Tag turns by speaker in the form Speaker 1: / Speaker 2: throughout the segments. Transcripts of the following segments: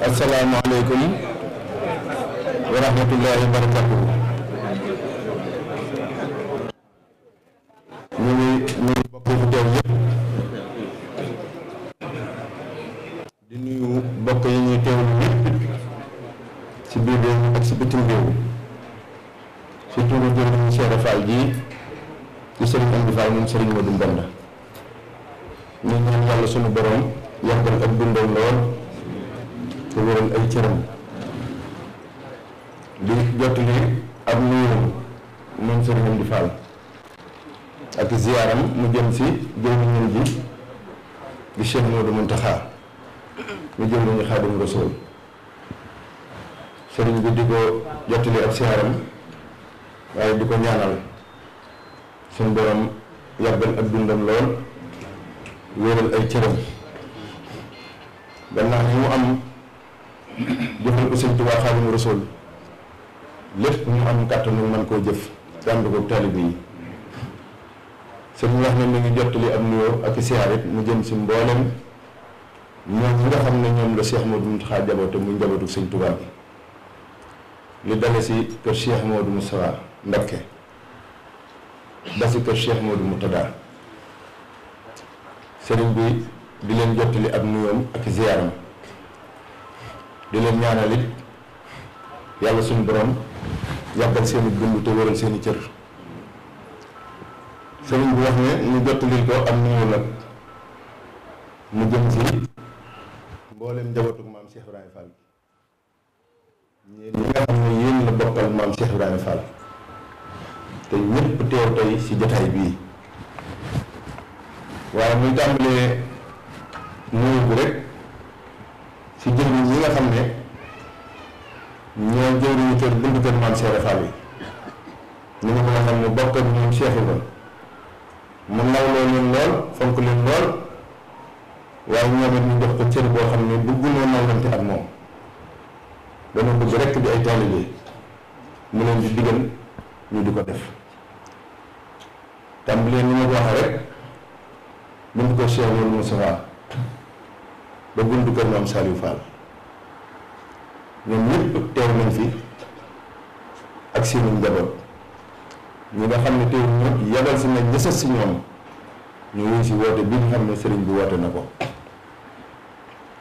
Speaker 1: asalaamaaleykum wa rahmatullahi wa barakatuh. ñu ngi bokk fi teew yëpp di nuyu bokk yi ñuy teewlu yëpp ci biir réew ak ci bitim réew ci turu jëwriñ Cheikh Fall ji ci Serigne Amdi Fall moom Serigne Modou Mbenda ñu ñaan yàlla sunu borom yàggal ak dundal lool te wéral ay cëram di jottali ab nuyoo moom Serigne Amdi Fall ak ziyaaram mu jëm si jëwriñam ji di Cheikh Modou Mountakha mu jëwriñu Xaadimu Rasuul sëriñ bi di ko jottali ab ziyaaram waaye di ko ñaanal suñu borom yàggal ak dundam lool wéral ay cëram gannaaw ni mu am jëfal ko Sëriñ Tuubaa Xaadimu Rasuul lépp mu am kàttanu mën koo jëf ànd ko taalibe yi sëriñ wax ne mi ngi jottali ab nuyoo ak siyaarit mu jëm si mboolem ñoom ñi nga xam ne ñoom la Cheikh Modou Mountakha jaboote muy njabootu Sëriñ Tuubaa bi li dale si kër Cheikh Modou Moustapha Mbacké ba si kër Cheikh Modou Moutada sëriñ bi di leen jottali ab nuyoom ak ziyaaram di leen ñaanal it yàlla suñu borom yàggal seeni dund te wéral seeni cër sëriñ bi wax ne ñu jottalil ko am nuyoo nag mu jëm si mboolem njabootug maam Cheikh Ibrahima Fall ñeen ñi nga xam ne yéen la bokkal maam Cheikh Ibrahima Fall te ñépp teew tey si jotaay bii waaye muy tàmbalee nuyu bi rek si jëwriñ ñi nga xam ne ñoo jëwriñu kër buntu kër maam Cheikh Fall yi ñu nga ko waxal ne bokk ak ñoom Cheikh Ibrahima mu nawloo leen lool fonk leen lool waaye ñoom it ñu jox ko cër boo xam ne bëggunoo nawlante ak moom dana bëgg rekk di ay taalibe mu leen di digal ñu di ko def tàmbalee ni ma ko waxee rek buntu kër Cheikh Modou Moustapha ba buntu kër maam Saliou Fall ñoom ñëpp teew nañ fi ak seeni njaboot ñi nga xam ne teew ñëpp yabal si nañ ñësës si ñoom ñu wuy si woote bi nga xam ne sëriñ bi woote na ko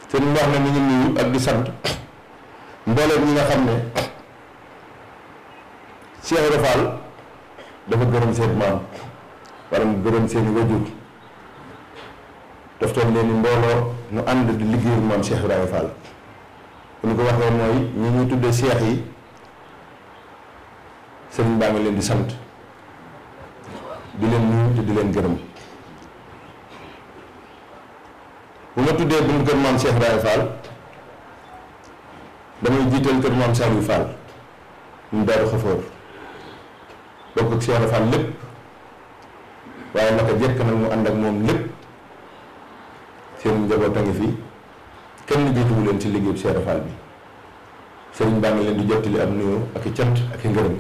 Speaker 1: sëriñ bi wax na ni ngi nuyu ak di sant mbooleem ñi nga xam ne Cheikh Ibra Fall dafa gërëm seen maam wala mu gërëm seeni wajur daf toog leen ni mbooloo nu ànd di liggéeyu maam Cheikh Ibrahima Fall bu ñu ko waxee mooy ñi ñuy tuddee seex yi sëriñ baa ngi leen di sant di leen nuyu te di leen gërëm bu ma tuddee buntu kër maam Cheikh Ibrahima Fall damay jiital kër maam Saliou Fall mu Daaru Xafoor bokk ak Cheikh Ibrahima Fall lépp waaye naka jekk nag mu ànd ak moom lépp seen njaboot a ngi fi kenn jiituwu leen ci liggéeyu Cheikh Ibrahima Fall bi sëriñ baa ngi leen di jottali am nuyoo ak i cant ak i ngërëm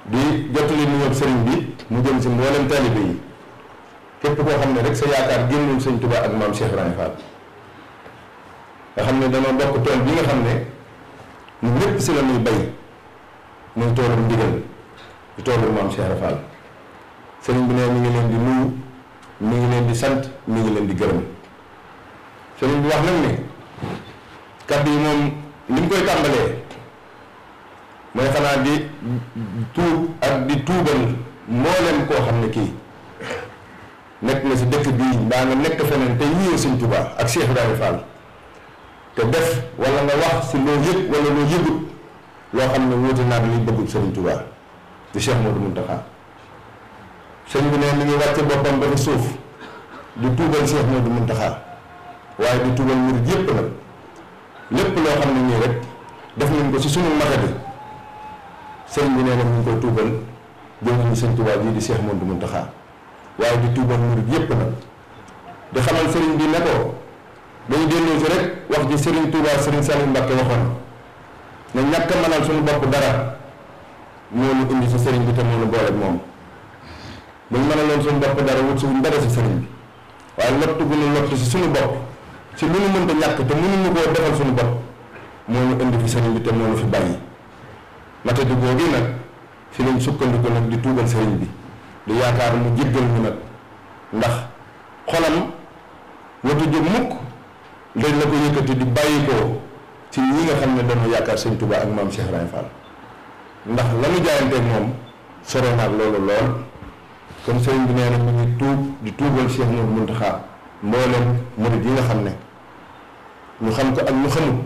Speaker 1: di jottali nuyoo sëriñ bi mu jëm si mboolem taalibe yi képp koo xam ne rek sa yaakaar génnul sëñ Tuubaa ak maam Cheikh Ibrahima Fall nga xam ne dama bokk tool bi nga xam ne ñun ñépp si la ñuy bay muy toolum ndigal di toolum maam Cheikh Ibrahima Fall sëriñ bi ne mi ngi leen di nuyu mi ngi leen di sant mi ngi leen di gërëm sëriñ bi wax nag ne kàddu yi moom li mu koy tàmbalee mooy xanaa di tuub ak di tuubal mboolem koo xam ne kii nekk na si dëkk bii mbaa nga nekk feneen te yiiw sëñ Tuubaa ak Cheikh Ibrahima Fall te def wala nga wax si loo yëg wala loo yëgut loo xam ne wuute naa li bëggul sëriñ Tuubaa di Cheikh Modou Mountakha sëñ bi ne mi ngi wàcce boppam ba fi suuf di tuubal Cheikh Modou Mountakha waaye di tuubal murid yépp nag lépp loo xam ne nii rek def nañ ko si sunu matadi sëñ bi nee na mu ngi koy tuubal jëwriñu sëñ Tuubaa bii di Cheikh Modou Mountakha waaye di tuubal murid yépp nag di xamal sëriñ bi ne ko dañu delloo si rek wax ji sëriñ Tuubaa sëriñ Saliou Mbacké waxoon ne ñàkk a mënal suñu bopp dara moo ñu indi si sëriñ bi te moo ñu boole moom buñ mënaloon suñu bopp dara wut suñu dara si sëriñ bi waaye lottu gu ñu lottu si suñu bopp ci lu nu mënta ñàkk te mënuñu koo defal suñu bopp moo ñu indi fi sëriñ bi te moo ñu fi bàyyi mate di googu nag fi lañ sukkandiku nag di tuubal sëriñ bi di yaakaar mu jéggal ñu nag ndax xolam watu jóg mukk dañ la ko yëkkati di bàyyi ko ci ñi nga xam ne dañoo yaakaar sëñ Touba ak maam Cheikh Ibrahima Fall ndax la ñu jaayanteeg moom soroon ak loolu lool kon sëriñ bi nee na mu ngi tuub di tuubal Cheikh Mouhamadou Mountakha mboolem murid yi nga xam ne ñu xam ko ak ñu xamut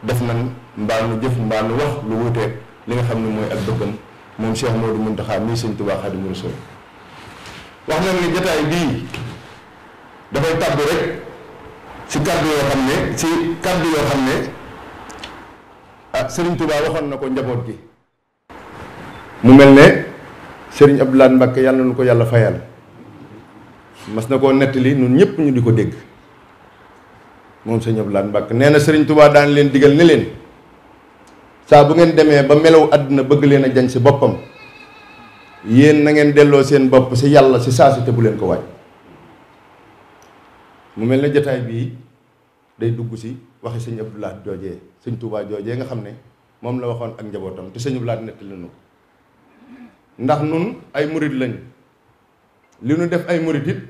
Speaker 1: def nañ mbaa nu jëf mbaa nu wax lu wuteeg li nga xam ne mooy ak bëggam moom Cheikh Mouhamadou Mountakha mii sëñ Touba Xaadimu Rasuul wax nañ ni jotaay bii dafay tàbbi rek ci kàddu yoo xam ne Sëriñ Touba waxoon na ko njaboot gi mu mel ne Sëriñ Abdou Lahad Mbacké yàlla na ko yàlla fayal mas na koo nettali ñun ñëpp ñu di ko dégg moom Sëriñ Abdou Lahad Mbacké nee na Sëriñ Touba daan leen digal ne leen saa bu ngeen demee ba melaw àdduna bëgg leen a jañ ci boppam yéen na ngeen delloo seen bopp ci yàlla ci saa si te bu leen ko waaj mu mel ne jotaay bii day dugg ci waxi sëñ Abdou Lahad joojee sëñ Touba joojee nga xam ne moom la waxoon ak njabootam te sëñ Abdou Lahad nettali nañu ko ndax nun ay murit lañ li nu def ay murit it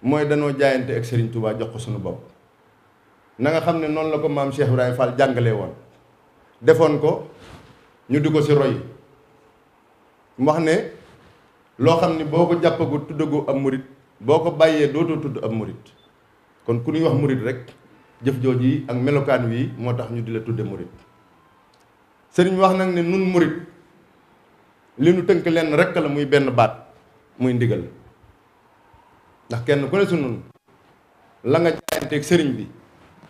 Speaker 1: mooy danoo jaayante ak Serigne Touba jox ko suñu bopp na nga xam ne noonu la ko maam Cheikh Ibrahima Fall jàngalee woon defoon ko ñu di ko ci roy mu wax ne loo xam ne boo ko jàppagu tuddagoo ab murit boo ko bàyyee dootoo tudd ab murit kon ku ñuy wax murit rek jëf jooj yi ak melokaan wi moo tax ñu di la tudde murit sëriñ wax nag ne nun murit li nu tënk lenn rek la muy benn baat muy ndigal ndax kenn ku ne su nun la nga jaayanteeg sëriñ bi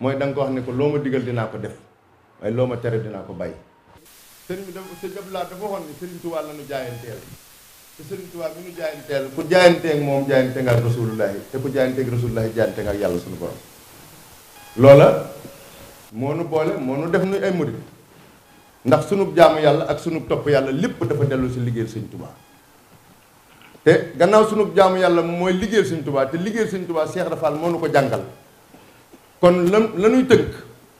Speaker 1: mooy da nga ko wax ne ko loo ma digal dinaa ko def waaye loo ma tere dinaa ko bàyyi sëriñ bi dafa sëriñ Abdou Lahad dafa waxoon ne sëriñ Tuubaa la nu jaayanteel te sëriñ Tuubaa bi nu jaayanteel ku jaayanteeg moom jaayante nga ak rasulullahi te ku jaayanteeg rasulullahi jaayante nga ak yàlla suñu borom loola moo nu boole moo nu def nuy ay murit ndax sunub jaamu yàlla ak sunub topp yàlla lépp dafa dellu si liggéeyal sëñ Tuubaa te gannaaw sunub jaamu yàlla mooy liggéeyal sëñ Tuubaa te liggéeyal sëñ Tuubaa Cheikh Ibra Fall moo nu ko jàngal kon la nuy tënk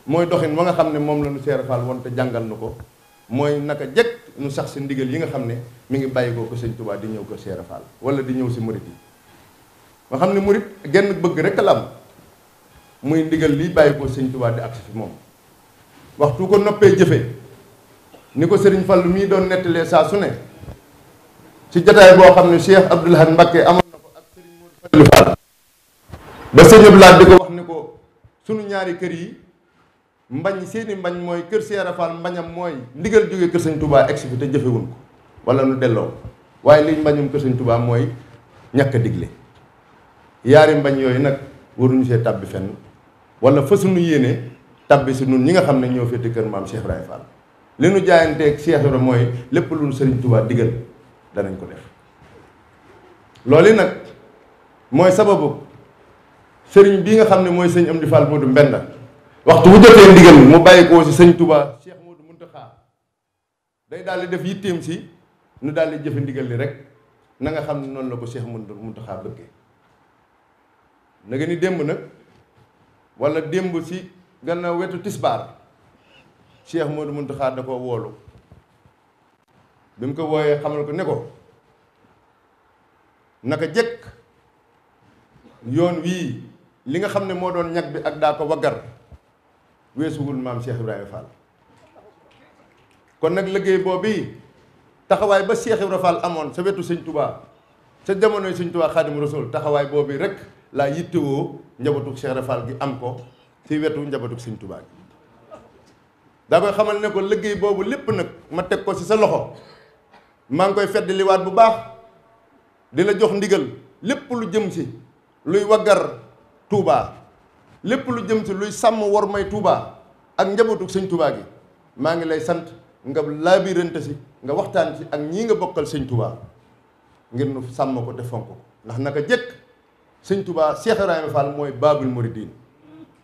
Speaker 1: mooy doxin wa nga xam ne moom la nu Cheikh Ibra Fall woon te jàngal nu ko mooy naka jekk nu sax si ndigal yi nga xam ne mi ngi bàyyi ko sëñ Tuubaa di ñëw ko Cheikh Ibra Fall wala di ñëw si murit yi nga xam ne murit genn bëgg rek la am muy ndigal liy bàyyi ko sëñ Tuubaa di agsi fi moom waxtu ko noppee jëfe ni ko sëriñ Fall mii doon nettalee saa su ne ci jataay boo xam ne Cheikh Abdou Lahad Mbacké amoon na ko ak sëriñ Modou Fallou Fall ba sëñ Abdou Lahad di ko wax ni ko sunu ñaari kër yi mbañ seeni mbañ mooy kër Cheikh Ibra Fall mbañam mooy ndigal jógee kër sëñ Touba egsi fi te jëfewuñ ko wala nu delloo waaye liñ mbañum kër sëñ Touba mooy ñàkk a digle yaari mbañ yooyu nag waruñu see tàbbi fenn wala fa suñu yéene tàbbi si nun ñi nga xam ne ñoo féete kër maam Cheikh Ibrahima Fall li nu jaayanteeg Cheikh Ibra mooy lépp lu nu sëriñ Touba digal danañ ko def loolu nag mooy sababu sëriñ bii nga xam ne mooy sëñ Amdi Fall Modou Mbenda waxtu bu jotee ndigal mu bàyyi ko si sëñ Touba Cheikh Modou Mountakha day daal di def yitteem si nu daal di jëfe ndigal li rek na nga xam ne noonu la ko Cheikh Modou Mountakha bëggee na nga ni démb nag wala démb si gannaaw wetu tisbaar Cheikh Modou Mountakha da ko woolu bi mu ko wooyee xamal ko ne ko naka jëkk yoon wii li nga xam ne moo doon ñag bi ak daa ko waggar weesuwul maam Cheikh Ibrahima Fall kon nag liggéey boobu taxawaay ba Cheikh Ibrahima Fall amoon sa wetu sëñ Touba sa jamonoy sëñ Touba Xaadimu Rasuul taxawaay boobu rek laa yittewoo njabootu Cheikh Ibrahima Fall gi am ko ci wetu njabootu sëñ Touba gi daa koy xamal ne ko liggéey boobu lépp nag ma teg ko ci sa loxo maa ngi koy fedd liwaat bu baax di la jox ndigal lépp lu jëm ci luy waggar Touba lépp lu jëm ci luy sàmm war may Touba ak njabootu sëñ Touba gi maa ngi lay sant nga laabirante si nga waxtaan ci ak ñii nga bokkal sëñ Touba ngir nu sàmm ko te fonk ko ndax naka jëkk sëñ Touba Cheikh Ibrahima Fall mooy Baabul Muridiin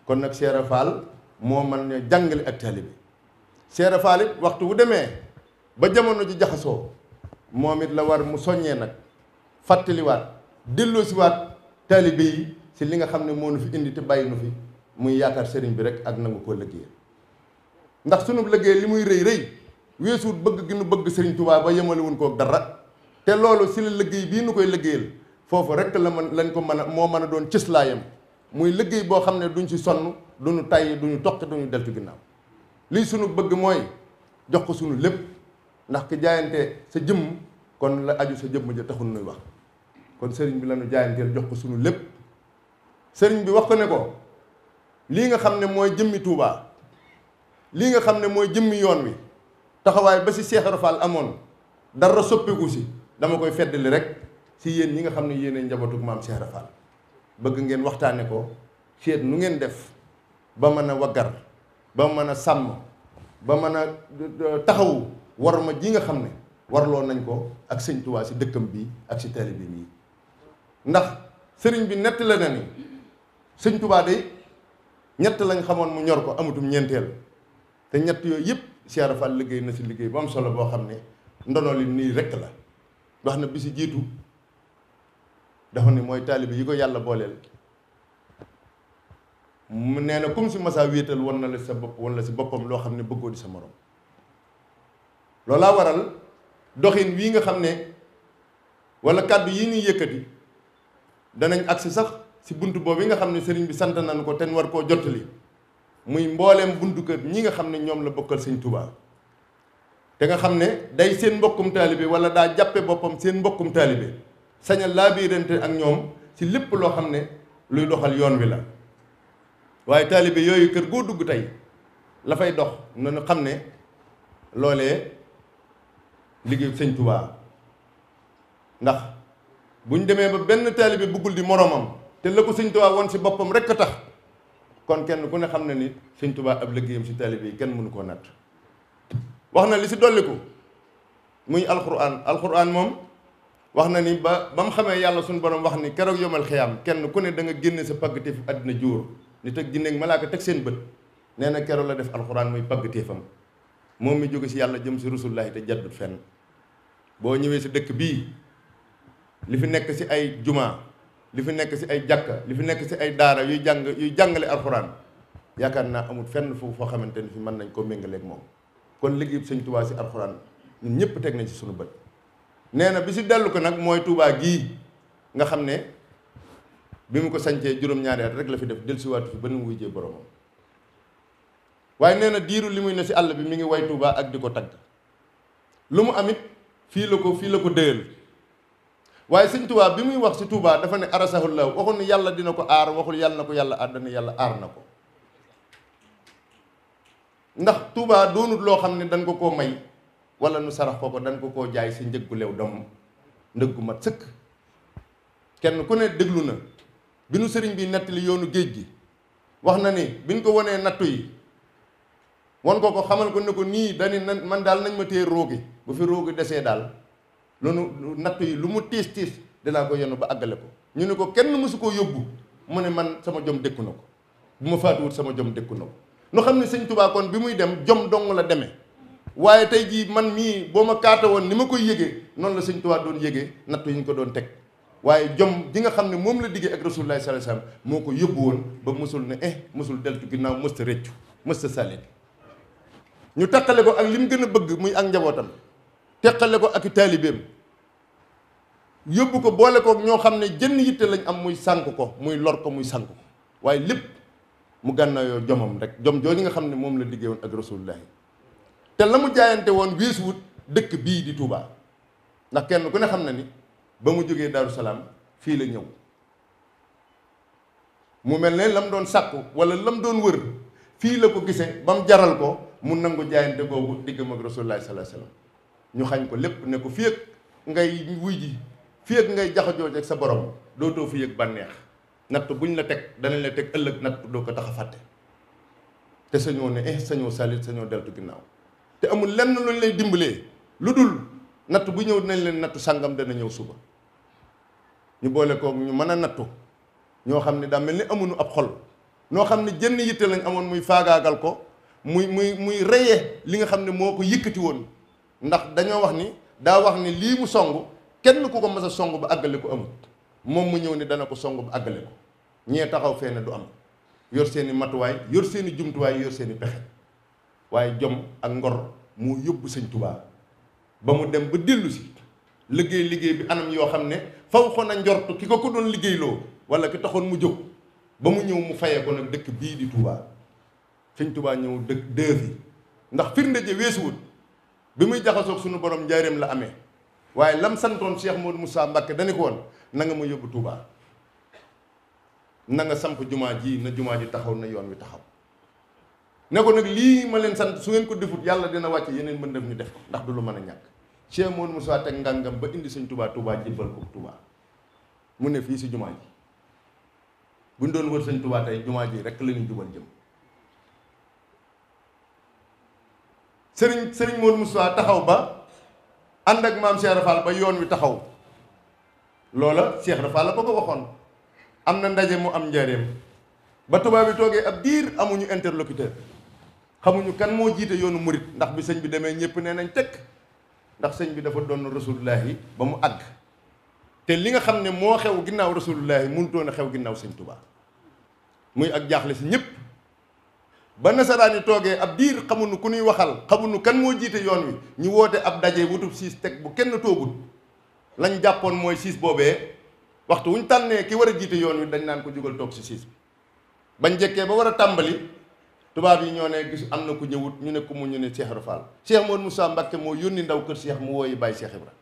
Speaker 1: kon nag Cheikh Ibrahima Fall moo man ne jàngale ak taalibe Cheikh Ibrahima Fall it waxtu wu demee ba jamono ji jaxasoo moom it la war mu soññee nag fàttaliwaat delloosiwaat taalibe yi si li nga xam ne moo nu fi indi te bàyyi nu fi
Speaker 2: muy yaakaar sëriñ bi rek ak nangu koo liggéeyal ndax sunu liggéey li muy rëy rëy weesuut bëgg gi nu bëgg sëriñ Tuubaa ba yemalewuñ koo dara te loolu si la liggéey bii nu koy liggéeyal foofu rek lañ ko mën a moo mën a doon cëslaayam muy liggéey boo xam ne duñ ci sonn duñu tàyyi duñu toqi duñu deltu ginnaaw lii sunu bëgg mooy jox ko sunu lépp ndax ki jaayante sa jëmm kon la aju sa jëmm ja taxul nuy wax kon sëriñ bi lañu jaayanteel jox ko sunu lépp sëriñ bi wax ko ne ko lii nga xam ne mooy jëmmi Tuubaa lii nga xam ne mooy jëmmi yoon wi taxawaay ba si Cheikh Ibra Fall amoon dara soppiku si dama koy feddali rek si yéen ñi nga xam ne yéen njabootu maam Cheikh Ibra Fall bëgg ngeen waxtaane ko seet nu ngeen def ba mën a waggar ba mën a sàmm ba mën a taxawu war ma ji nga xam ne warloo nañ ko ak sëñ Tuubaa si dëkkam bi ak si taalibe bi nii ndax sëriñ bi nett la na ni sëñ Tuubaa de ñett lañ xamoon mu ñor ko amutum ñeenteel te ñett yooyu yëpp Cheikh Ibra Fall liggéey na si liggéey bu am solo boo xam ne ndono li nii rekk la wax na bi si jiitu dafa ne mooy taalibe yi ko yàlla booleel mu nee na comme si masaa wéetal wan na la sa bopp wan la si boppam loo xam ne bëggoo di sa morom loolaa waral doxin wii nga xam ne wala kàddu yi ñuy yëkkati danañ agsi sax si bunt boobu yi nga xam ne sëriñ bi sant nañu ko ten war koo jottali muy mbooleem buntu kër ñi nga xam ne ñoom la bokkal sëñ Tuubaa te nga xam ne day seen mbokkum taalibe wala daa jàppe boppam seen mbokkum taalibe sañal laa biirante ak ñoom ci lépp loo xam ne luy doxal yoon wi la waaye taalibe yooyu kër goo dugg tey la fay dox nañu xam ne loolee liggéey sëñ Tuubaa ndax buñ demee ba benn taalibe buggul di moroomam te la ko sëñ Tuubaa woon si boppam rek a tax kon kenn ku ne xam ne ni sëñ Tuubaa ab liggéeyam si taalibe yi kenn mënu koo natt wax na li si dolliku muy alxuraan moom wax na ni ba mu xamee yàlla suñu borom wax ni keroog yomal xiyaam kenn ku ne da nga génne sa pàggatéef àddina jóor nit ak jinne ak malaaka teg seen bët nee na keroog la def alxuraan muy pàggatéefam moom mi jóge si yàlla jëm si rasulullaahi te jaddut fenn boo ñëwee si dëkk bii li fi nekk si ay jumaa li fi nekk si ay jàkka li fi nekk si ay daara yuy jàngale alxuraan yaakaar naa amul fenn foo xamante ni fi mën nañ koo méngaleeg moom kon liggéey sëñ Tuubaa si alxuraan ñun ñëpp teg nañ si suñu bët nee na bi si dellu ko nag mooy Tuubaa gii nga xam ne bi mu ko sañcee juróom-ñaari at rek la fi def dellusiwaatu fi ba nu mu wujjee boromam waaye nee na diiru li muy ne si àll bi mi ngi way Tuubaa ak di ko tagg lu mu amit fii la ko dëyal waaye sëñ Tuubaa bi muy wax si Tuubaa dafa ne arasahullah waxul ni yàlla dina ko aar waxul yàlla na ko yàlla aar dana yàlla aar na ko ndax Tuubaa doonut loo xam ne dañ ko koo may wala nu sarax ko dañ ko koo jaay si njëggu leew dom ndëggu mat sëkk kenn ku ne déglu na bi nu sëriñ bi nettali yoonu géej gi wax na ni bi ñu ko wanee nattu yi wan ko xamal ko ne ko nii dani man daal nañ ma téye roogi bu fi roogi desee daal loolu nattu yi lu mu tiis dinaa ko yenu ba àggale ko ñu ne ko kenn mësu koo yóbbu mu ne man sama jom dékku na ko bu ma faatuwut sama jom dékku na ko nu xam ne sëñ Tuubaa kon bi muy dem jom dong la demee waaye tey jii man mii boo ma kaata woon ni ma koy yëgee noonu la sëñ Tuubaa doon yëgee nattu yi ñu ko doon teg waaye jom ji nga xam ne moom la diggee ak Rasulullaahi sallallaahu alayhi wa sallam moo ko yóbbu woon ba mësul ne mësul deltu ginnaaw mësta réccu mësta salit ñu teqale ko ak li mu gën a bëgg muy ak njabootam teqale ko ak i taalibeem yóbbu ko boole ko ñoo xam ne jënn yitte lañ am muy sànk ko muy lor ko muy sànk ko waaye lépp mu gànnaayoo jomam rek jom jooju nga xam ne moom la diggee woon ak Rasulullaahi te la mu jaayante woon weesuwut dëkk bii di Touba ndax kenn ku ne xam na ni ba mu jógee Daaru Salaam fii la ñëw mu mel ne lam doon sàkku wala lam doon wër fii la ko gisee ba mu jaral ko mu nangu jaayante googu diggam ak Rasulullaahi sallallaahu alayhi wa sallam ñu xañ ko lépp ne ko fii ak ngay wuy ji fii ak ngay jaxajooj ak sa borom dootoo fi yëg bànneex natt buñ la teg danañ la teg ëllëg natt doo ko tax a fàtte te sañoo ne sañoo salit sañoo deltu ginnaaw te amul lenn luñ lay dimbalee lu dul natt bu ñëw dinañ leen nattu sàngam dana ñëw suba ñu boole koog ñu mën a nattu ñoo xam ne daa mel ni amuñu ab xol ñoo xam ne jënn yitte lañ amoon muy faagaagal ko muy reye li nga xam ne moo ko yëkkati woon ndax dañoo wax ni daa wax ni lii mu song kenn ku ko mas a song ba àggale ko amut moom mu ñëw ni dana ko song ba àggale ko ñee taxaw fee ne du am yor seeni matuwaay yor seeni jumtuwaay yor seeni pexe waaye jom ak ngor moo yóbbu sëñ Tuubaa ba mu dem ba dellu si liggéey bi anam yoo xam ne faw xon a njortu ki ko doon liggéeyloo wala ki taxoon mu jóg ba mu ñëw mu fayee ko nag dëkk bii di Touba sëñ Touba ñëw dëkk dëfi ndax firnde je weesuwut bi muy jaxasoog suñu borom njaareem la amee waaye lam santoon Cheikh Modou Moussa Mbacké dañu ko woon na nga ma yóbbu Touba na nga samp jumaa ji na jumaa ji taxaw na yoon wi taxaw ne ko nag lii ma leen sant su ngeen ko defut yàlla dina wàcce yeneen mbëndam ñu def ko ndax du lu mën a ñàkk Cheikh Modou Moussa teg ngàngam ba indi sëñ Touba jébbal ko Touba mu ne fii si jumaa ji buñ doon wër sëñ Touba tey jumaa ji rek la ñuy jubal jëm sëriñ Modou Moussa taxaw ba ànd ak maam Cheikh Rafal ba yoon wi taxaw loola Cheikh Rafal la ko waxoon am na ndaje mu am njaareem ba tubaab bi toogee ab diir amuñu interlocuteur xamuñu kan moo jiite yoonu murit ndax bi sëñ bi demee ñëpp nee nañ tekk ndax sëñ bi dafa doon rasulullahi ba mu àgg te li nga xam ne moo xew ginnaaw rasulullahi mënutoon a xew ginnaaw sëñ Tuubaa muy ak jaaxle si ñëpp ba nasaraan yi toogee ab diir xamuñu ku ñuy waxal xamuñu kan moo jiite yoon wi ñu woote ab daje wutub siis teg bu kenn toogul lañ jàppoon mooy siis boobee waxtu wuñ tànnee ki war a jiite yoon wi dañ naan ko jógal toog si siis bi bañ jekkee ba war a tàmbali tubaab yi ñoo ne gis am na ku ñëwut ñu ne ku mu ñu ne Cheikh Rafal Cheikh Modou Moussa Mbacké moo yónni ndaw kër Cheikh mu wooyi Baye Cheikh Ibra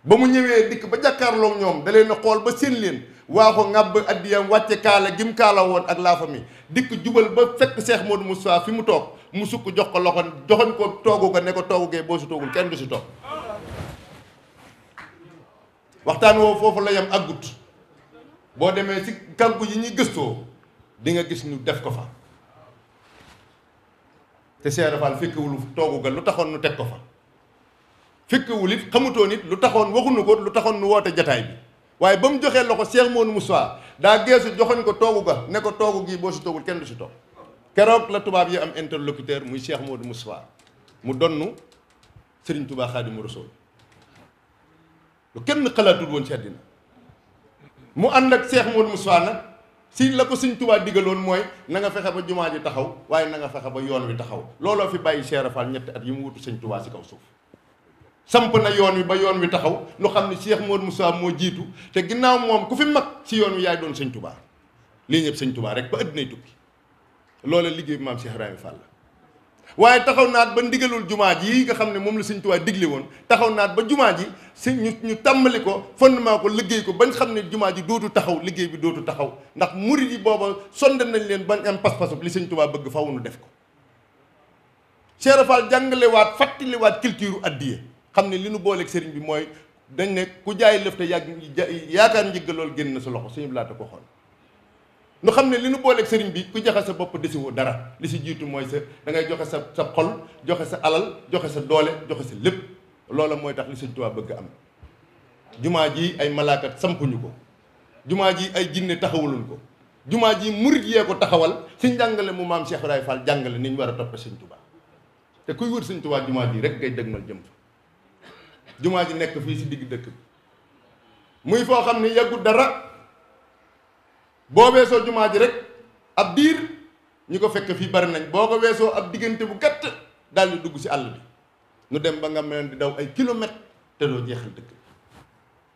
Speaker 2: ba mu ñëwee dikk ba jàkkaarloog ñoom da leen a xool ba seen leen waa ko ŋàbb addiyam wàcce kaala gim kaala woon ak laafa mi dikk jubal ba fekk Cheikh Modou Moussa fi mu toog mu sukk jox ko loxo joxoñ ko toogu ko ne ko toogu gee boo si toogul kenn du si toog waxtaan woowu foofu la yam aggut boo demee ci kàggu yi ñuy gëstoo di nga gis ñu def ko fa te Cheikh Rafal fekkewul toogu ga lu taxoon nu teg ko fa fekkewul it xamutoon it lu taxoon waxuñu ko lu taxoon nu woote jataay bi waaye ba mu joxee loxo Cheikh Modou Moussa daa geesu joxoñ ko toogu ga ne ko toogu gii boo si toogul kenn du si toog keroog la tubaab yi am interlocuteur muy Cheikh Modou Moussa mu donnu Serigne Touba Xaadimu Rasuul lu kenn xalaatul woon ci àddina mu ànd ak Cheikh Modou Moussa nag si la ko Sëñ Tuubaa digaloon mooy na nga fexe ba jumaa ji taxaw waaye na nga fexe ba yoon wi taxaw looloo fi bàyyi Cheikh Rafal ñetti at yi mu wutu Sëñ Tuubaa si kaw suuf samp na yoon wi ba yoon wi taxaw lu xam ne Cheikh Modou Moussa moo jiitu te ginnaaw moom ku fi mag si yoon wi yaay doon Sëñ Tuubaa lii ñëpp Sëñ Tuubaa rek ba addinay tukki loola liggéey bi maam Cheikh Ibrahima Fall la waaye taxaw naat ba ndigalul jumaa ji nga xam ne moom la Sëñ Tuubaa digle woon taxaw naat ba jumaa ji si ñu tàmbali ko fondement ko liggéey ko bañ xam ne jumaa ji dootu taxaw liggéey bi dootu taxaw ndax murid yi booba sonde nañ leen bañ am pas-pasu li Sëñ Tuubaa bëgg faw nu def ko Cheikh Rafal jàngalewaat fàttaliwaat culture addiye xam ne li nu booleeg sëriñ bi mooy dañ ne ku jaay lëf te yaakaar njëgg loolu génn na sa loxo suñu laata ko xool nu xam ne li nu booleeg sëriñ bi ku joxe sa bopp desiwoo dara li si jiitu mooy sa da ngay joxe sa xol joxe sa alal joxe sa doole joxe sa lépp loola mooy tax li Sëñ Tuubaa bëgg am jumaa ji ay malaakat sampuñu ko jumaa ji ay jinne taxawaluñ ko jumaa ji murit yee ko taxawal si njàngale mu maam Cheikh Ibrahima Fall jàngale ni ñu war a toppe Sëñ Tuubaa te kuy wër Sëñ Tuubaa jumaa ji rek ngay dëgmal jëm fa jumaa ji nekk fii si digg dëkk bi muy foo xam ne yàggut dara boo weesoo jumaa ji rek ab diir ñi ko fekk fii bari nañ boo ko weesoo ab diggante bu gàtt daal di dugg si àll bi nu dem ba nga mel di daw ay kilomètres te doo jeexal dëkk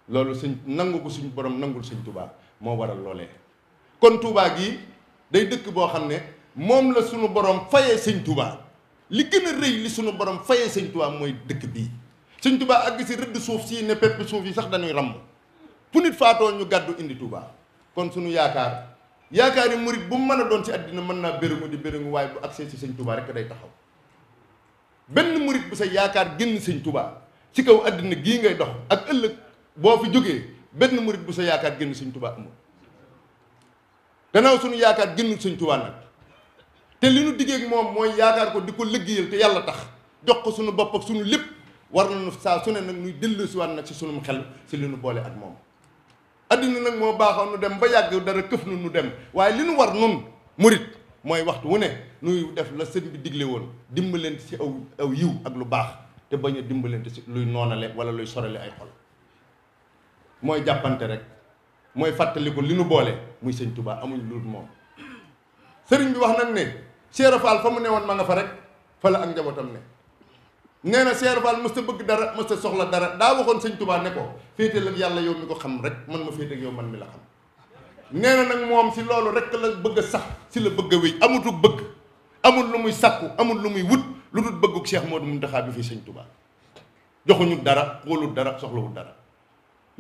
Speaker 2: loolu suñ nangu ko suñ borom nangul Sëñ Tuubaa moo waral loolee kon Tuubaa gii day dëkk boo xam ne moom la suñu borom fayee Sëñ Tuubaa li gën a rëy li suñu borom fayee Sëñ Tuubaa mooy dëkk bii Sëñ Tuubaa àgg si rëdd suuf sii ne pepp suuf yi sax dañuy ramm fu nit faatoo ñu gàddu indi Tuubaa kon suñu yaakaar yi murit bu mu mën a doon si àddina mën naa béréngu di béréngu waaye bu agsee si Sëñ Tuubaa rek day taxaw benn murit bu sa yaakaar génn Sëñ Tuubaa ci kaw àddina gii ngay dox ak ëllëg boo fi jógee benn murit bu sa yaakaar génn Sëñ Tuubaa amul gannaaw suñu yaakaar génn Sëñ Tuubaa nag te li nu diggeek moom mooy yaakaar ko di ko liggéeyal te yàlla tax jox ko suñu bopp ak suñu lépp war nañu saa su ne nag ñuy dellusiwaat nag si sunum xel si li nu boole ak moom addina nag moo baaxoon nu dem ba yàgg dara këf nu dem waaye li nu war nun murit mooy waxtu wu ne nuy def la sëñ bi digle woon dimbalante si aw yiw ak lu baax te bañ a dimbalante si luy noonale wala luy sorale ay xol mooy jàppante rek mooy fàttaliku li nu boole muy Sëñ Tuubaa amuñ lu moom sëriñ bi wax nag ne Cheikh Fall fa mu newoon ma nga fa rek fa la ak njabootam ne. nee na Cheikh Fall mës ta bëgg dara mës ta soxla dara daa waxoon sëñ Touba ne ko féetal ak yàlla yow mi ko xam rek man ma féete ak yow man mi la xam. nee na nag moom si loolu rek la bëgg a sax si la bëgg a wéy amutu bëgg amul lu muy sakku amul lu muy wut lu dul bëgguk Cheikh Modou Mountakha bi fi sëñ Touba joxuñu dara xoolul dara soxlawul dara.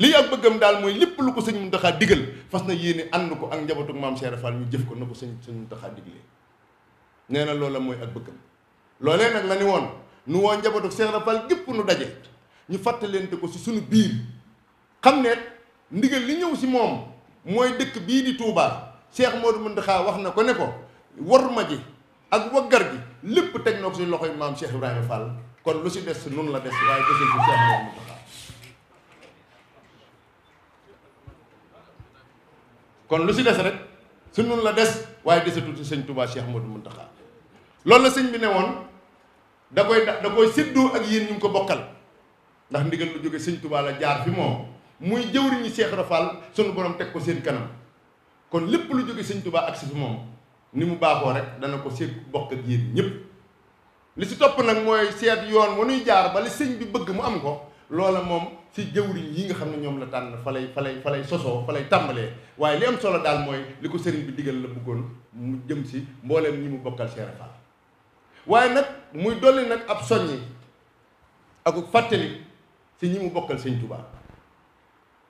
Speaker 2: lii ak bëggam daal mooy lépp lu ko sëñ Mountakha digal fas na yéene ànd ko ak njabootu maam Cheikh Fall ñu jëf ko na ko sëñ Mountakha diglee nee na loola mooy ak bëggam. loolee nag la ni woon nu woo njabootu Cheikh Fall gépp nu daje ñu fàttalente ko si suñu biir xam ne ndigal li ñëw si moom mooy dëkk bii di Touba Cheikh Modou Mountakha wax na ko ne ko worma ji ak waggar gi lépp teg na ko si loxoy maam Cheikh Ibrahima Fall kon lu si des nun la des waaye desul si Cheikh Modou Mountakha. kon lu si des rek su nun la des waaye desatul si sëñ Touba Cheikh Modou Mountakha loolu la sëñ bi ne woon da koy séddoo ak yéen ñu ngi ko bokkal ndax ndigal lu jóge sëñ Touba la jaar fi moom muy jëwriñu Cheikh Rafal sunu borom teg ko seen kanam kon lépp lu jóge sëñ Touba ak si fi moom ni mu baaxoo rek dana ko sédd bokk ak yéen ñëpp. li si topp nag mooy seet yoon wa nuy jaar ba li sëñ bi bëgg mu am ko loola moom si jëwriñ yi nga xam ne ñoom la tànn fa lay sosoo fa lay tàmbalee waaye li am solo daal mooy li ko sëriñ bi digal la bëggoon mu jëm si mbooleem ñi mu bokkal Cheikh Rafal waaye nag muy dolli nag ab soññi ak fàttali si ñi mu bokkal sëñ Touba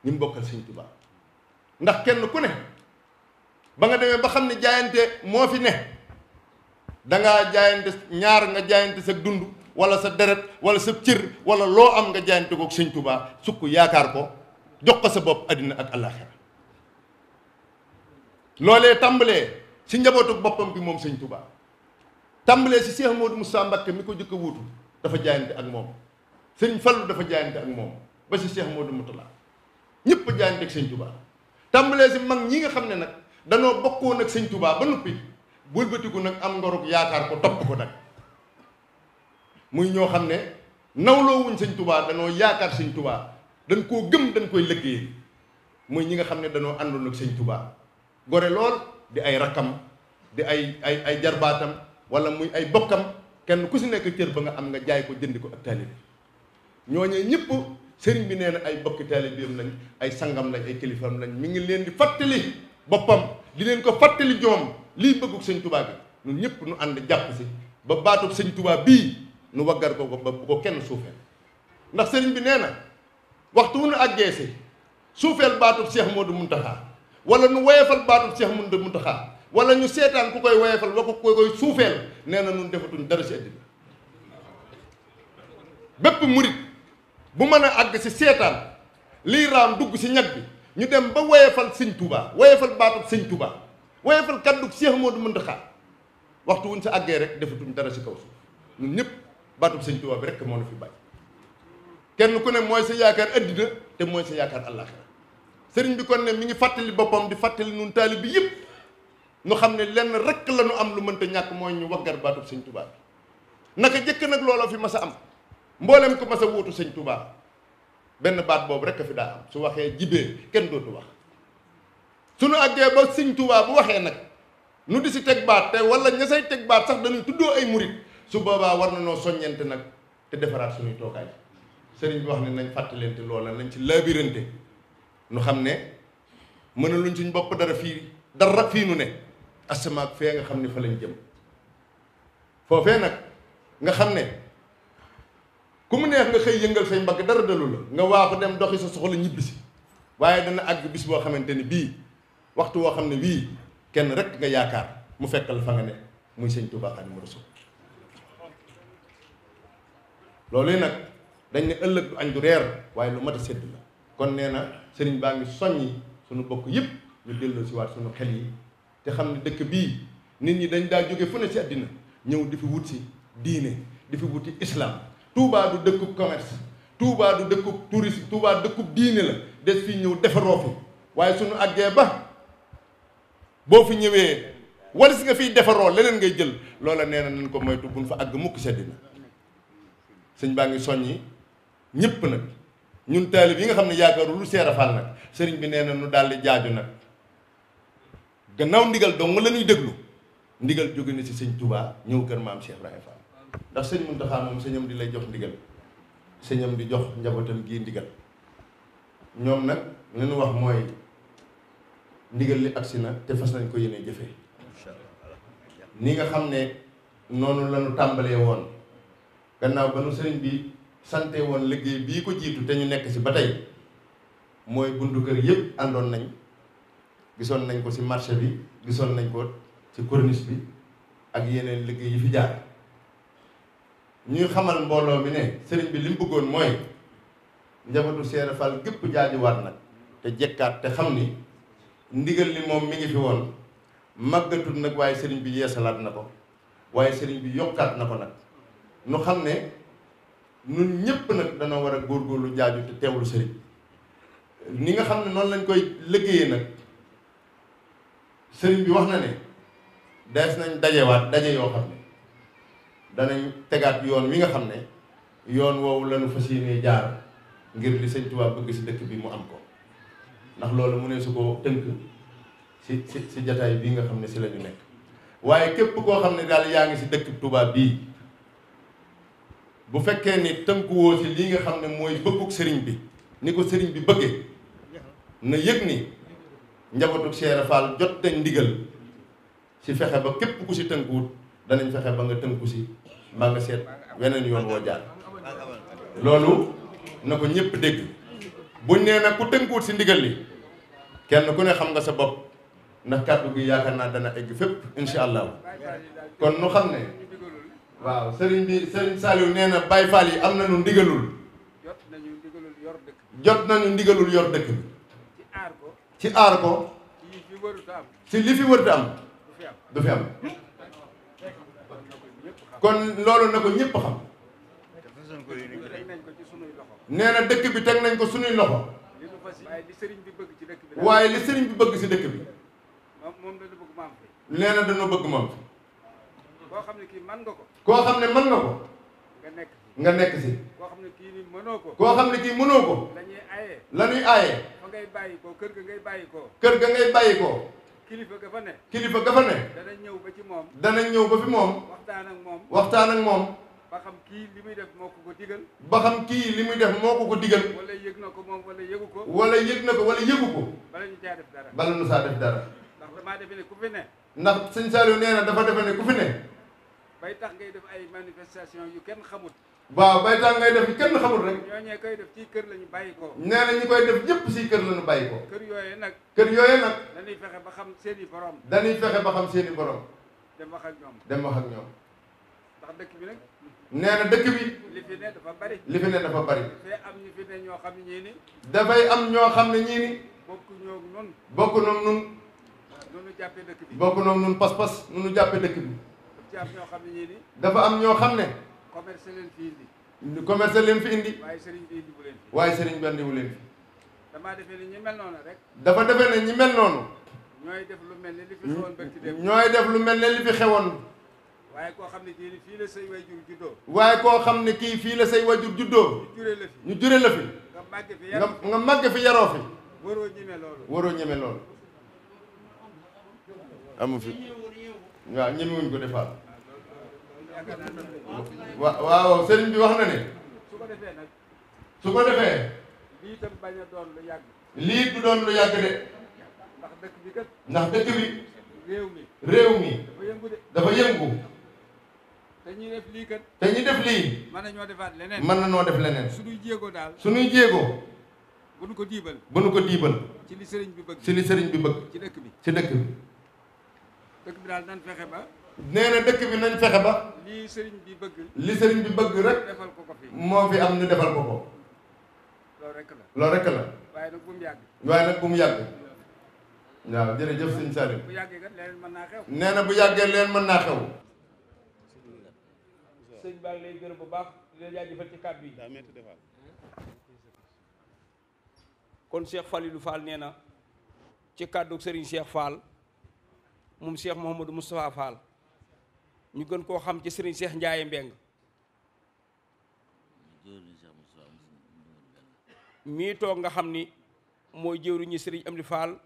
Speaker 2: ñi mu bokkal sëñ Touba ndax kenn ku ne ba nga demee ba xam ne jaayante moo fi ne dangaa jaayante ñaar nga jaayante sa dund wala sa deret wala sa cër wala loo am nga jaayante ko sëñ Touba sukk yaakaar ko jox ko sa bopp àddina ak àllaaxira loolee tàmbalee si njabootu boppam bi moom sëñ Touba tàmbalee si Cheikh Modou Moussa Mbacké mi ko jëkk a wuutu dafa jaayante ak moom sëñ Fallu dafa jaayante ak moom ba si Cheikh Modou Moutala ñëpp jaayante ak sëñ Touba tàmbalee si mag ñi nga xam ne nag danoo bokkoon ak sëñ Touba ba noppi wëlbatiku nag am ngorug yaakaar ko topp ko nag muy ñoo xam ne nawloo wuñ sëñ Touba danoo yaakaar sëñ Touba dañ koo gëm dañ koy liggéey muy ñi nga xam ne danoo àndoon ak sëñ Touba gore lool di ay rakkam di ay jarbaatam wala muy ay bokkam kenn ku si nekk cër ba nga am nga jaay ko jëndi ko ak taalibe ñooñee ñëpp sëriñ bi nee na ay bokki taalibeem lañ ay sangam lañ ay kilifaam lañ mi ngi leen di fàttali boppam di leen ko fàttali ñoom lii bëgguk sëñ Touba bi ñun ñëpp nu ànd jàpp si ba baatub sëñ Touba bii nu waggar ko ba bu ko kenn suufeel ndax sëriñ bi nee na waxtu wu nu àggee si suufeel baatub Cheikh Modou Mountakha wala nu woyefal baatub Cheikh Modou Mountakha wala ñu seetaan ku koy woyefal wa ko koy suufeel nee na nun defatuñ dara si àddina bépp murit bu mën a àgg si seetaan lii raam dugg si ñag bi ñu dem ba woyefal sëñ Touba woyefal baatub sëñ Touba woyefal kaddu Cheikh Modou Mountakha waxtu wuñ sa àggee rek defatuñ dara si kaw suuf ñun ñëpp baatub sëñ Touba bi rek moo na fi bàyyi kenn ku ne mooy sa yaakaar àddina te mooy sa yaakaar àllaaxira sëriñ bi kon ne mi ngi fàttali boppam di fàttali nun taalib bi yëpp nu xam ne lenn rek la nu am lu mënta ñàkk mooy ñu waggar baatub sëñ Touba bi naka jëkk nag looloo fi mas a am mboolem ko mas a wuutu sëñ Touba benn baat boobu rek a fi daa am su waxee jibee kenn dootu wax suñu àggee ba sëñ Touba bu waxee nag nu di si teg baat te wala ña say teg baat sax dañuy tuddoo ay murit su boobaa war na noo soññente nag te defaraat suñuy toogaay sëriñ bi wax ne nañ fàttalente loola nañ ci labirante nu xam ne mën a luñ suñ bopp dara fii nu ne asamaak fee nga xam ne fa lañ jëm foofee nag nga xam ne ku mu neex nga xëy yëngal say mbagg dara dalu la nga waaxu dem doxi sa soxla ñibbisi waaye dana àgg bis boo xamante ni bii waxtu woo xam ne wii kenn rek nga yaakaar mu fekkal fa nga ne muy sëñ Touba Xaadimu Rasuul loolu nag dañ ne ëllëg du añ du reer waaye lu mat a sedd la kon nee na sëriñ baa ngi soññi suñu bokk yëpp ñu delloo si waat suñu xel yi te xam ne dëkk bii nit ñi dañ daa jóge fu ne si àddina ñëw di fi wut si diine di fi wuti islam Touba du dëkkub commerce Touba du dëkkub tourisme Touba dëkkub diine la des fii ñëw defaroo fi waaye suñu àggee ba boo fi ñëwee wala si nga fiy defaroo leneen ngay jël loola nee na nañ ko moytu buñ fa àgg mukk si àddina sëñ baa ngi soññi ñëpp nag ñun taalib yi nga xam ne yaakaaru lu Seera Faal nag sëriñ bi nee na nu daal di jaaju nag gannaaw ndigal dong la ñuy déglu ndigal jóge na ci sëñ Touba ñëw kër maam Cheikh Ibrahima Fall ndax sëñ Mountakha moom sëñam di lay jox ndigal sëñam di jox njabootam gii ndigal ñoom nag li ñu wax mooy ndigal li agsi na te fas nañ ko yéene jëfee ni nga xam ne noonu la ñu tàmbalee woon gannaaw ba nu sëriñ bi sante woon liggéey bii ko jiitu te ñu nekk ci ba tey mooy buntu kër yëpp àndoon nañ gisoon nañ ko ci marché bi gisoon nañ ko ci corniche bi ak yeneen liggéey yi fi jaar ñuy xamal mbooloo mi ne sëriñ bi li mu bëggoon mooy njabootu Cheikh Fall gépp jaajuwaat nag te jekkaat te xam ni ndigal li moom mi ngi fi woon màggatul nag waaye sëriñ bi yeesalaat na ko waaye sëriñ bi yokkaat na ko nag nu xam ne nun ñépp nag dana war a góorgóorlu jaaju te teewlu sëriñ ni nga xam ne noonu lañ koy liggéeyee nag sëriñ bi wax na ne des nañ dajewaat daje yoo xam ne danañ tegaat yoon wi nga xam ne yoon woowu lañu fas yéenee jaar ngir li sëñ Tuubaa bëgg ci dëkk bi mu am ko ndax loolu mu ne su ko tënk ci jataay bii nga xam ne ci la ñu nekk waaye képp koo xam ne daal yaa ngi ci dëkk Tuubaa bii bu fekkee ni tënkuwoo ci lii nga xam ne mooy bëggug sëriñ bi ni ko sëriñ bi bëggee na yëg ni njabootu Cheikh Fall jot nañ ndigal ci fexe ba képp ku ci tënkuwut danañ fexe ba nga tënku ci mbaa nga seet weneen yoon woo jaar loolu na ko ñëpp dégg buñ nee nag ku tënkuwut ci ndigal li kenn ku ne xam nga sa bopp ndax kàddu gi yaakaar naa dana egg fépp insha allah kon nu xam ne waaw sëriñ bi sëriñ Saliou nee na Baye Fall yi am nañu ndigalul jot nañu ndigalul yor dëkk bi ci aar ko ci li fi wërta am du fi am kon loolu na ko ñëpp xam nee na dëkk bi teg nañ ko suñuy loxo waaye li sëriñ bi bëgg ci dëkk bi nee na dañoo bëgg moom
Speaker 3: koo xam ne kii mën nga ko
Speaker 2: koo xam ne mën nga ko nga nekk ci
Speaker 3: koo xam ne kii ni mënoo ko
Speaker 2: koo xam ne kii mënoo ko la ñuy aaye
Speaker 3: fa ngay bàyyi ko kër ga ngay bàyyi ko
Speaker 2: kër ga ngay bàyyi ko
Speaker 3: kilifa ga fa ne
Speaker 2: kilifa ga fa ne
Speaker 3: dana ñëw ba ci moom
Speaker 2: dana ñëw ba fi moom waxtaan ak moom
Speaker 3: ba xam kii li muy def moo ko ko digal
Speaker 2: ba xam kii li muy def moo ko ko digal
Speaker 3: wala yëg na ko moom wala yëgu ko
Speaker 2: wala yëg na ko wala yëgu ko
Speaker 3: bala ñu caa def dara
Speaker 2: bala nu saa def dara
Speaker 3: ndax damaa defe ne ku fi ne
Speaker 2: ndax sëñ Saliou nee na dafa defe ne ku fi ne
Speaker 3: bay tax ngay def ay manifestation yu kenn xamut
Speaker 2: waaw bay tax ngay def yu kenn xamut rek
Speaker 3: ñooñee koy def ci kër la ñu bàyyi ko
Speaker 2: nee na ñi koy def ñëpp ci kër la ñu bàyyi ko
Speaker 3: kër yooyee nag
Speaker 2: dañuy
Speaker 3: fexe ba xam seeni borom
Speaker 2: dañuy fexe ba xam seeni borom
Speaker 3: dem wax ak ñoom
Speaker 2: ndax
Speaker 3: dëkk bi nag
Speaker 2: nee na dëkk bi
Speaker 3: li fi ne dafa bari
Speaker 2: dafay
Speaker 3: am ñu fi ne ñoo xam ne ñii ni
Speaker 2: dafay am ñoo xam ne ñii ni
Speaker 3: bokk ñoog nun
Speaker 2: nunu
Speaker 3: jàppee dëkk bi
Speaker 2: bokk noog nun pas-pas nunu jàppee dëkk bi
Speaker 3: ci am ñoo xam ne ñii ni
Speaker 2: dafa am ñoo xam ne
Speaker 3: commerce leen fi indi
Speaker 2: leen fi indi
Speaker 3: waaye sëriñ bi indi bu leen fi
Speaker 2: waaye sëriñ bi indiwu leen fi
Speaker 3: damaa defee ne ñi mel noonu rek
Speaker 2: dafa defee ne ñi mel noonu
Speaker 3: ñooy def lu mel ne li fi xewoon barki dem
Speaker 2: ñooy def lu mel ne li fi xewoon
Speaker 3: waaye koo xam ne kii fii la say wayjur juddoo
Speaker 2: waaye koo xam ne kii fii la say wayjur juddoo ñu jure la fi nga màgg fi yaroo fi waroo ñeme loolu amu fi waaw ñemewuñ ko defaat waaw sëriñ bi wax na ne su ko defee
Speaker 3: lii tam bañ a doon lu yàgg
Speaker 2: lii du doon lu yàgg de ndax dëkk bi réew mi dafa yëngu
Speaker 3: te ñi def lii kat
Speaker 2: te ñi def lii
Speaker 3: mën nañoo defaat leneen
Speaker 2: mën nañoo def leneen
Speaker 3: suñuy jéego daal
Speaker 2: suñuy jéego
Speaker 3: bu nu ko diibal
Speaker 2: ci
Speaker 3: li sëriñ bi bëgg
Speaker 2: ci li sëriñ bi bëgg
Speaker 3: ci dëkk bi
Speaker 2: dëkk
Speaker 3: bi daal nañ fexe ba
Speaker 2: nee na dëkk bi nañ fexe ba
Speaker 3: li sëriñ bi bëgg
Speaker 2: rek
Speaker 3: defal ko fi
Speaker 2: moo fi am ñu defal ko loolu rek la
Speaker 3: waaye nag bu mu yàgg
Speaker 2: waaw jërëjëf sëñ Saliou
Speaker 3: bu yàggee kat leneen mën naa xew
Speaker 2: nee na bu yàggee leen mën naa xew
Speaker 3: sëñ baa ngi lay gërëm bu baax di la jaajëfal ci kàddu yi kon Cheikh Falilou Fall nee na ci kàddu Serigne Cheikh Fall moom Cheikh Mouhamadou Moustapha Fall ñu gën koo xam ci Serigne Cheikh Ndiaye Mbeng mii toog nga xam ni mooy jëwriñu Serigne Amdi Fall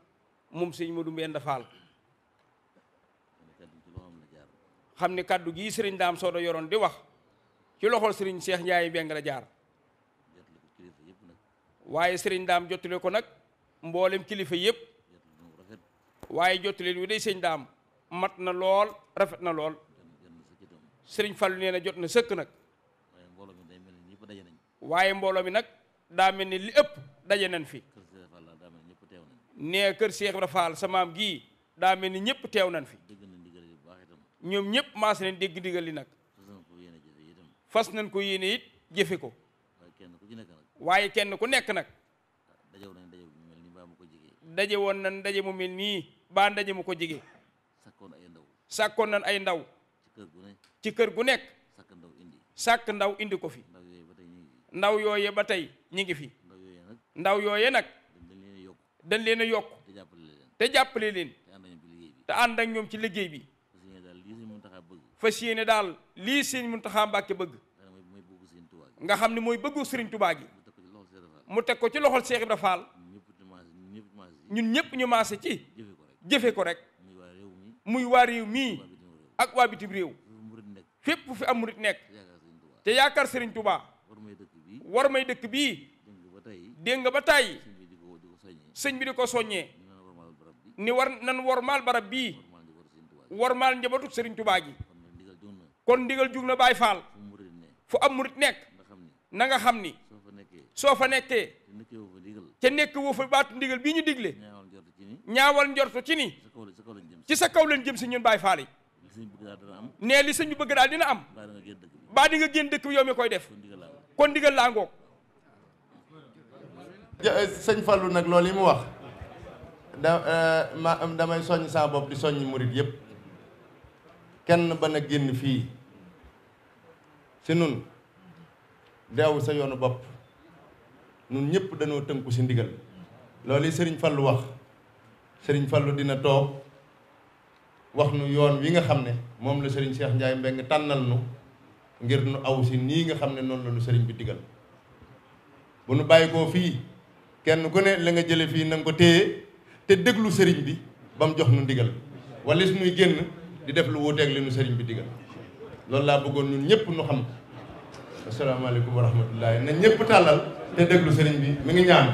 Speaker 3: moom Serigne Modou Mbenda Fall xam ne kàddu gii sëriñ Daam Sooda yoroon di wax ci loxol sëriñ Cheikh Ndiaye Mbeng la jaar waaye sëriñ Daam jottale ko nag mboolem kilifa yëpp waaye jottale wi day sëñ Daam mat na lool rafet na lool sëriñ Fallu nee na jot na sëkk nag waaye mbooloo mi nag daa mel ni li ëpp daje nañ fi nee kër Cheikh Ibra Fall sa maam gii daa mel ni ñëpp teew nañ fi ñoom ñëpp maas nañ dégg ndigal li nag fas nañ ko yéene it jëfe ko waaye kenn ku nekk nag daje woon nañ daje mu mel nii baa ndaje mu ko jige sàkkoon nañ ay ndaw ci kër gu nekk sàkk ndaw indi ko fi ndaw yooye ba tey ñi ngi fi ndaw yooye nag dañ leen a yokk te jàppale leen te ànd ak ñoom ci liggéey bi fas yéene daal lii sëñ Muntaxa Mbàkke bëgg nga xam ne mooy bëggu Sëriñ Tubaa gi mu teg ko ci loxol Cheikh Ibra Fall ñun ñëpp ñu maase ci jëfe ko rek muy waa réew mii ak waa bitim réew fépp fu fi am murit nekk te yaakaar Sëriñ Tubaa war may dëkk bii dégg nga ba tàyyi sëñ bi di ko soññee ni war nan wormaal barab bii wormaal njabootu Sëriñ Tubaa gi kon ndigal jug na Baay Faal fu am murit nekk na nga xam ni soo fa nekkee ca nekk woo fa baatu ndigal bii ñu digle ñaawal njortu ci ni ci sa kaw leen jëm si ñun Baay Faal yi nee li sëñ bi bëgg daal dina am baa di nga génn dëkk bi yow mi koy def kon ndigal laa ngoog
Speaker 2: sëñ Fallou nag loolu yi mu wax damay soññ saa bopp di soññ murit yëpp kenn ba na génn fii si nun deew sa yoonu bopp nun ñëpp dañoo tënku si ndigal loolu yi sëriñ Fallou wax sëriñ Fallou dina toog wax nu yoon wi nga xam ne moom la sëriñ Cheikh Ndiaye Mbeng tànnal nu ngir nu aw si nii nga xam ne noonu la nu sëriñ bi digal bu nu bàyyi koo fii kenn ku ne la nga jële fii na nga ko téye te déglu sëriñ bi ba mu jox nu ndigal wala su nuy génn di def lu wuuteeg li nu sëriñ bi digal loolu laa bëggoon ñun ñëpp nu xam asalaamaaleykum wa rahmatullahi na ñëpp tàllal te déglu sëriñ bi mi ngi ñaan